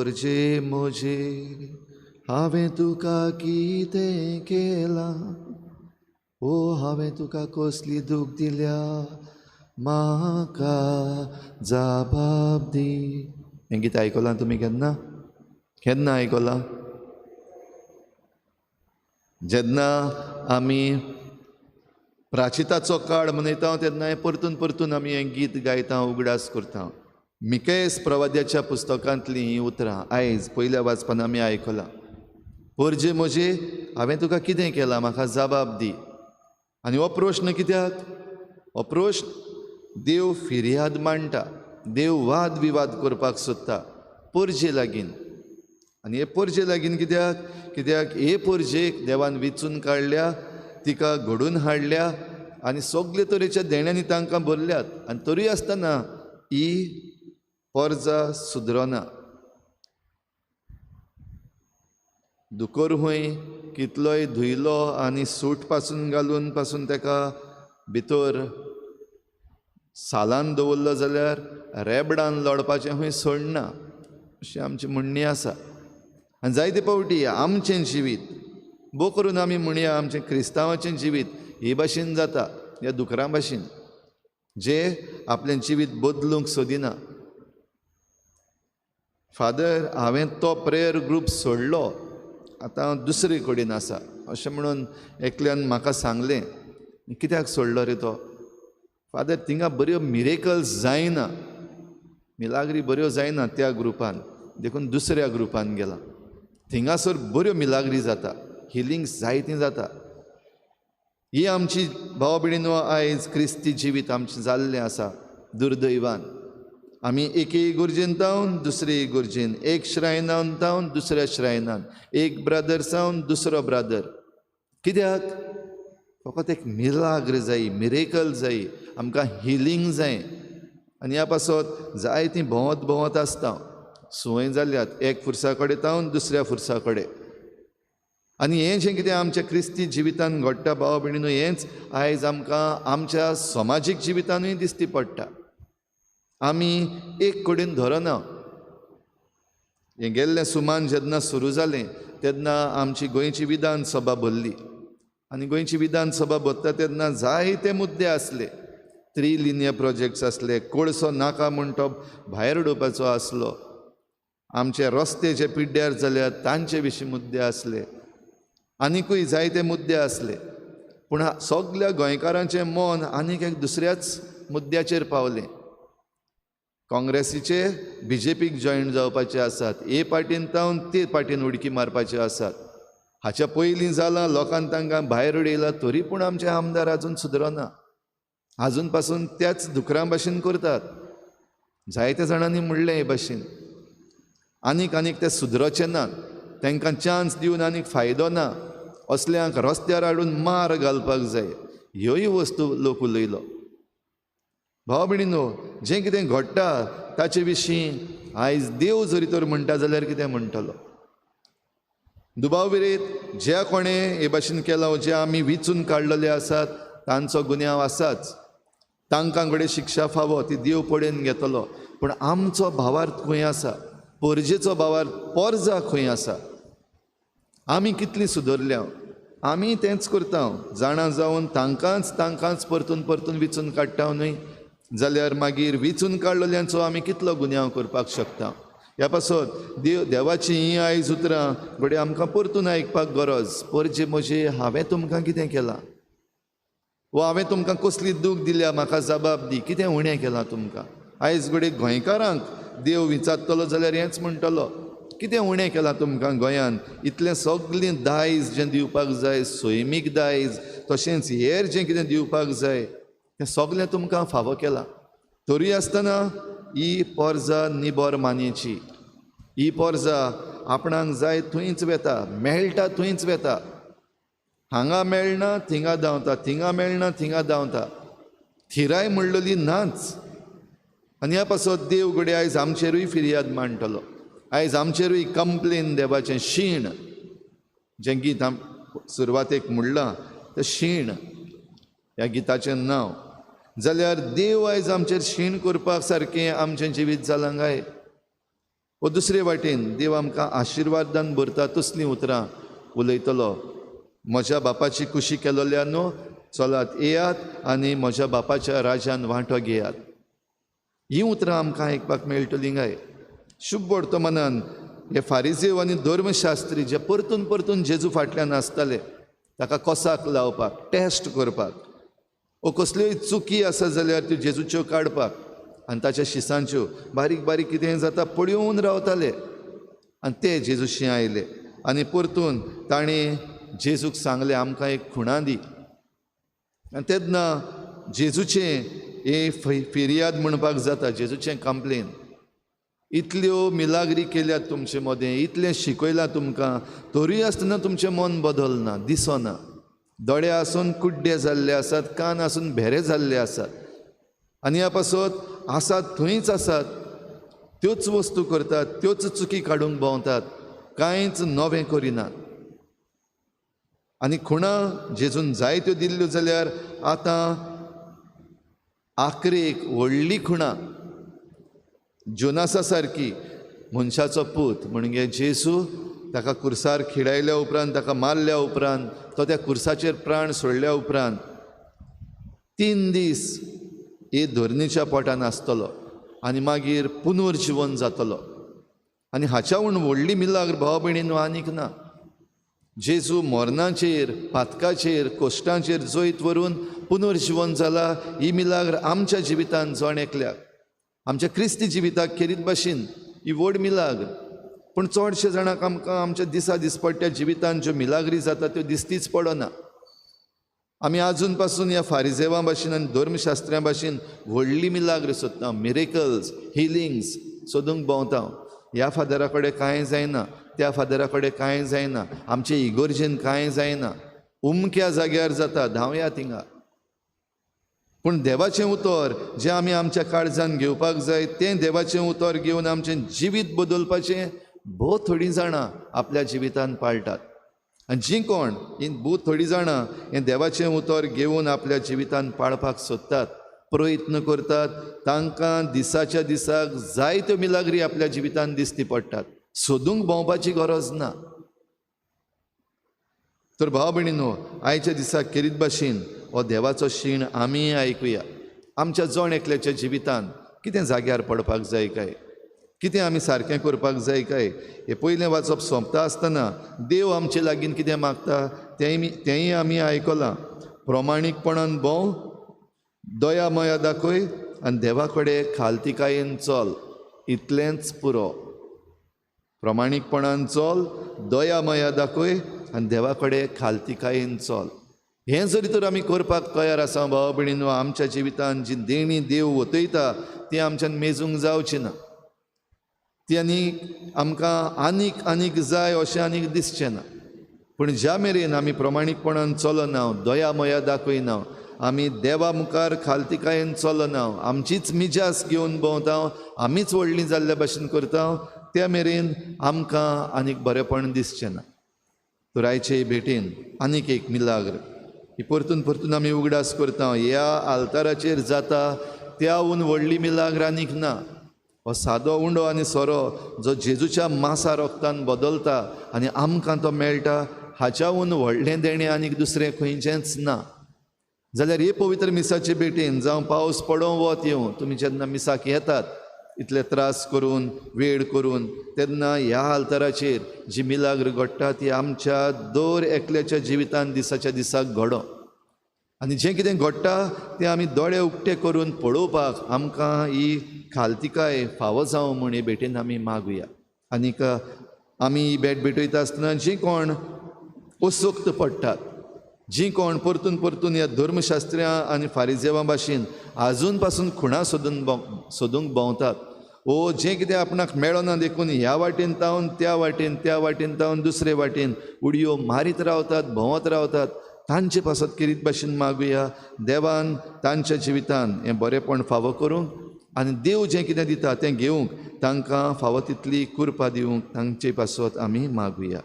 पोरजे म्हजे हांवें तुका कितें केलां, ओ हांवें तुका कसली दूख दिल्या, म्हाका जबाब दी. हें गीत आयकलां तुमी केन्ना? केन्ना आयकलां? जेन्ना आमी प्राचिताचो काळ मनयता तेन्ना परतून परतून आमी हें गीत गायता, उगडास करता. मिकेस प्रवाद्याच्या पुस्तकांतलीं हीं उतरां आयज पयल्या वाचपान आमी आयकलां. पोरजे म्हजे हांवें तुका कितें केलां, म्हाका जबाब दी. आनी हो प्रश्न कित्याक? हो प्रश्न देव फिर्याद मांडटा, देव वाद विवाद करपाक सोदता पोरजे लागीं. आनी हे पोरजे लागीं कित्याक? कित्याक हे पोरजेक देवान विचून काडल्या, तिका घडून हाडल्या आनी सगळे तरेच्या देण्यांनी तांकां भरल्यात, आनी तरी आसतना ही पोरजा सुदरना. दुकर हुंय कितलोय धुयलो आनी सूट पासून घालून पासून ताका भितर सालान दवरलो जाल्यार रेबडान लडपाचें हुंय सोडना, अशी आमची म्हणणी आसा. आनी जायते फावटी आमचें जिवीत भोव करून आमी म्हणया आमचें क्रिस्तांवाचें जिवीत हे भाशेन जाता, ह्या दुकरां भाशेन, जे आपलें जिवीत बदलूंक सोदिना. फादर, हांवें तो प्रेयर ग्रूप सोडलो, आतां हांव दुसरे कडेन आसा, अशें म्हणून एकल्यान म्हाका सांगलें. कित्याक सोडलो रे तो? फादर, थिंगा बऱ्यो मिरेकल्स जायना, मिलाग्री बऱ्यो जायना त्या ग्रुपान, देखून दुसऱ्या ग्रुपान गेला. थिंगासर बऱ्यो मिलाग्री जाता, हिलिंग्स जायतीं जाता. ही आमची भाव भयणीनो आयज क्रिस्ती जिवीत आमचें जाल्लें आसा. दुर्दैवान आमी एके इगर्जेन जावन दुसरे इगर्जेन, एक श्रायनान जावन दुसऱ्या श्रायनान, एक ब्रदर जावन दुसरो ब्रदर. कित्याक? फकत एक मिलाग्र जाय, मिरेकल जाय, आमकां हिलींग जाय. आनी ह्या पासत जायतीं भोंवत भोंवत आसता, संवय जाल्यात एक फुरसा कडेन जावन दुसऱ्या फुरसा कडेन. आनी हें जें कितें आमच्या क्रिस्ती जिवितान घडटा भाव भयणीनो, हेंच आयज आमकां आमच्या समाजीक जिवितानूय दिश्टी पडटा. आमी एक कडेन धरना. हें गेल्लें सुमान जेन्ना सुरू जालें तेन्ना आमची गोंयची विधानसभा भरली, आनी गोंयची विधानसभा भरता तेन्ना जायते मुद्दे आसले. थ्री लिनियर प्रोजेक्ट्स आसले, कोळसो नाका म्हूण तो भायर उडोवपाचो आसलो, आमचे रस्ते जे पिड्ड्यार जाल्यात तांचे विशीं मुद्दे आसले, आनिकूय जायते मुद्दे आसले. पूण सगल्या गोंयकारांचें मन आनीक एक दुसऱ्याच मुद्द्याचेर पावलें. काँग्रेसीचे बीजेपीक जॉयन जावपाचे आसात, ए पार्टीन जावन ते पार्टीन उडकी मारपाचे आसात. हाच्या पयलीं जालां, लोकान तांकां भायर उडयला, तरी पूण आमचे आमदार आजून सुदरना, आजून पासून त्याच दुकरां भाशेन करतात. जायत्या जाणांनी म्हणलें हे भाशेन, आनीक आनीक ते सुदरचे नात, तांकां चान्स दिवन आनीक फायदो ना, असल्यांक रस्त्यार हाडून मार घालपाक जाय, ह्योय वस्तू लोक उलयलो. भाव भयणीनो, जें कितें घडटा ताचे विशीं आयज देव जरी तर म्हणटा जाल्यार कितें म्हणटलो? दुबाव विरेत ज्या कोणें हे भाशेन केलां, जे आमी विचून काडलेले आसात तांचो गुन्यांव आसाच, तांकां घडये शिक्षा फावो ती देव पळोवन घेतलो. पूण आमचो भावार्थ खंय आसा? पोरजेचो भावार्थ, पोरजा खंय आसा? आमी कितली सुदरल्या? आमी तेंच करता, जाणा जावन तांकांच तांकांच परतून परतून विचून काडटा न्हय? जाल्यार मागीर विचून काडलेल्यांचो आमी कितलो गुन्यांव करपाक शकता? ह्या पासत देव देवाची हीं आयज उतरां घडये आमकां परतून आयकपाक गरज. पोरजे म्हजे हांवें तुमकां कितें केलां, वो हांवें तुमकां कसली दूख दिल्या, म्हाका जबाब दी, कितें उणें केलां तुमकां? आयज घडये गोंयकारांक देव विचारतलो जाल्यार हेंच म्हणटलो, कितें उणें केलां तुमकां गोंयान? इतलें सगळें दायज जें दिवपाक जाय, सैमीक दायज, तशेंच हेर जें कितें दिवपाक जाय तें सगळें तुमकां फावो केलां, तरी आसतना ही पोरजा निबर मानयेची, ही पोरजा आपणाक जाय थंयच वेता, मेळटा थंयच वेता, हांगा मेळना थिंगा धांवता, थिंगा मेळना थिंगा धांवता, थिराय म्हणलेली नाच. आनी ह्या पासत देव घडये आयज आमचेरूय फिर्याद मांडटलो, आयज आमचेरूय कंप्लेन देवाचें शीण, जें गीत आम सुरवातेक म्हणलां तें शीण ह्या गिताचें नांव. जाल्यार देव आयज आमचेर शीण करपाक सारकें आमचें जिवीत जालां काय? वो दुसरे वाटेन देव आमकां आशिर्वादान भरता तसलीं उतरां उलयतलो. म्हज्या बापाची खुशी केलोल्या न्हू, चलात येयात आनी म्हज्या बापाच्या राज्यान वांटो घेयात. हीं उतरां आमकां आयकपाक मेळटलीं काय? शुभ वर्तमानान हे फारिजेव आनी धर्मशास्त्री जे परतून परतून जेजू फाटल्यान आसताले ताका कोसाक लावपाक, टेस्ट करपाक, वो कसल्योय चुकी आसा जाल्यार त्यो जेजूच्यो काडपाक आनी ताच्या शिसांच्यो बारीक बारीक कितें जाता पळोवन रावताले. आनी ते जेजूशी आयले आनी परतून ताणें जेजूक सांगलें, आमकां एक खुणा दी. आनी तेन्ना जेजूचें हे फिर्याद म्हणपाक जाता, जेजूचें कंप्लेन, इतल्यो मिलाग्री केल्यात तुमचे मदें, इतलें शिकयलां तुमकां, तरूय आसतना तुमचें मन बदलना, दिसना. दोळे आसून कुड्डे जाल्ले आसात, कान आसून भेरे जाल्ले आसात, आनी ह्या पासत आसात थंयच आसात, त्योच वस्तू करतात, त्योच चुकी काडूंक भोंवतात, कांयच नवें करिनात. आनी खुणा जेजून जायत्यो दिल्ल्यो जाल्यार आतां आखरेक व्हडली खुणा जोनासा सारकी मनशाचो पूत म्हणजे जेजू ताका कुर्सार खिडायल्या उपरांत, ताका मारल्या उपरांत, तो त्या कुर्साचेर प्राण सोडल्या उपरांत 3 दीस हे धरणीच्या पोटान आसतलो आनी मागीर पुनर्जिवन जातलो. आनी हाच्याहून व्हडली मिलाग्र भाव भयणीनो आनीक ना. जेजू मरणाचेर, पातकाचेर, कश्टांचेर जैत व्हरून पुनर्जिवन जाला. ही मिलाग्र आमच्या जिवितान जण एकल्याक, आमच्या क्रिस्ती जिविताक खेरीत भाशेन ही व्हड मिलाग्र. पूण चडशे जाणांक आमकां आमच्या दिसा दिसपट्ट्या जिवितान ज्यो मिलाग्री जाता त्यो दिसतीच पडना. आमी आजून पासून ह्या फारिजेवां भाशेन आनी धर्मशास्त्र्यां भाशेन व्हडली मिलाग्र सोदता, मिरेकल्स, हिलिंग्स सोदूंक भोंवता. ह्या फादरा कडेन कांय जायना, त्या फादरा कडेन कांय जायना, आमचे इगोर्जेन कांय जायना, उमक्या जाग्यार जाता, धांवया थिंगा. पूण देवाचें उतर जें आमी आमच्या काळजान घेवपाक जाय तें देवाचें उतर घेवन आमचें जिवीत बदलपाचें भोव थोडीं जाणां आपल्या जिवितान पाळटात. आनी जीं कोण हीं भोव थोडीं जाणां हें देवाचें उतर घेवन आपल्या जिवितान पाळपाक सोदतात, प्रयत्न करतात, तांकां दिसाच्या दिसाक जायत्यो मिलाग्री आपल्या जिवितान दिसती पडटात. सोदूंक भोंवपाची गरज ना. तर भाव भयणीनो, आयच्या दिसाक खेरीत भाशेन हो देवाचो शीण आमी आयकुया. आमच्या जण एकल्याच्या जिवितान कितें जाग्यार पडपाक जाय काय, कितें आमी सारकें करपाक जाय काय, हें पयलें वाचप सोंपता आसतना देव आमचे लागीं कितें मागता तेंय आमी आयकलां. प्रमाणीकपणान भोंव, दया मया दाखय आनी देवा कडेन खालतिकायेन चल, इतलेंच पुरो. प्रमाणीकपणान चल, दया मया दाखय आनी देवा कडेन खालतिकायेन चल. हें जरी तर आमी करपाक तयार आसा भाव भयणीनो, आमच्या जिवितान जी देणी देव वतयता ती आमच्यान मेजूंक जावची ना, ती आनी आमकां आनीक आनीक जाय अशें आनीक दिसचें ना. पूण ज्या मेरेन आमी प्रमाणीकपणान चलना, दया मया दाखयना, आमी देवा मुखार खालतिकायेन चलना, आमचीच मिजास घेवन भोंवता, आमीच व्हडलीं जाल्ल्या भाशेन करता, त्या मेरेन आमकां आनीक बरेंपण दिसचें ना. तर आयचे भेटेन आनीक एक मिलाग्र ही परतून परतून आमी उगडास करता. ह्या आल्ताराचेर जाता त्याहून व्हडली मिलाग्र आनीक ना. हो सादो उंडो आनी सोरो जो जेजूच्या मासा रोगतान बदलता आनी आमकां तो मेळटा, हाच्याहून व्हडलें देणें आनीक दुसरें खंयचेंच ना. जाल्यार हे पवित्र मिसाचे भेटेन, जावं पावस पडों वत येवं, तुमी जेन्ना मिसाक येतात इतले त्रास करून वेळ करून, तेन्ना ह्या आल्ताराचेर जी मिलाग्र घडटा ती आमच्या दर एकल्याच्या जिवितान दिसाच्या दिसाक घडो. आनी जें कितें घडटा तें आमी दोळे उक्ते करून पळोवपाक आमकां ही खालतिकाय फावो जावं म्हूण हे भेटेन आमी मागुया. आनीक आमी ही भेट भेटयता आसतना जीं कोण असक्त पडटात, जीं कोण परतून परतून ह्या धर्मशास्त्र्यां आनी फारिजेवां भाशेन आजून पासून खुणा सोदूंक भोंवतात, ओ जें कितें आपणाक मेळना देखून ह्या वाटेन तावन त्या वाटेन, त्या वाटेन तावन दुसरे वाटेन उडयो मारीत रावतात, भोंवत रावतात, तांचे पासत खेरीत भाशेन मागुया देवान तांच्या जिवितान हें बरेंपण फावो करूंक आनी देव जें कितें दिता तें घेवंक तांकां फावो तितली कृपा दिवंक तांचे पासत आमी मागुया.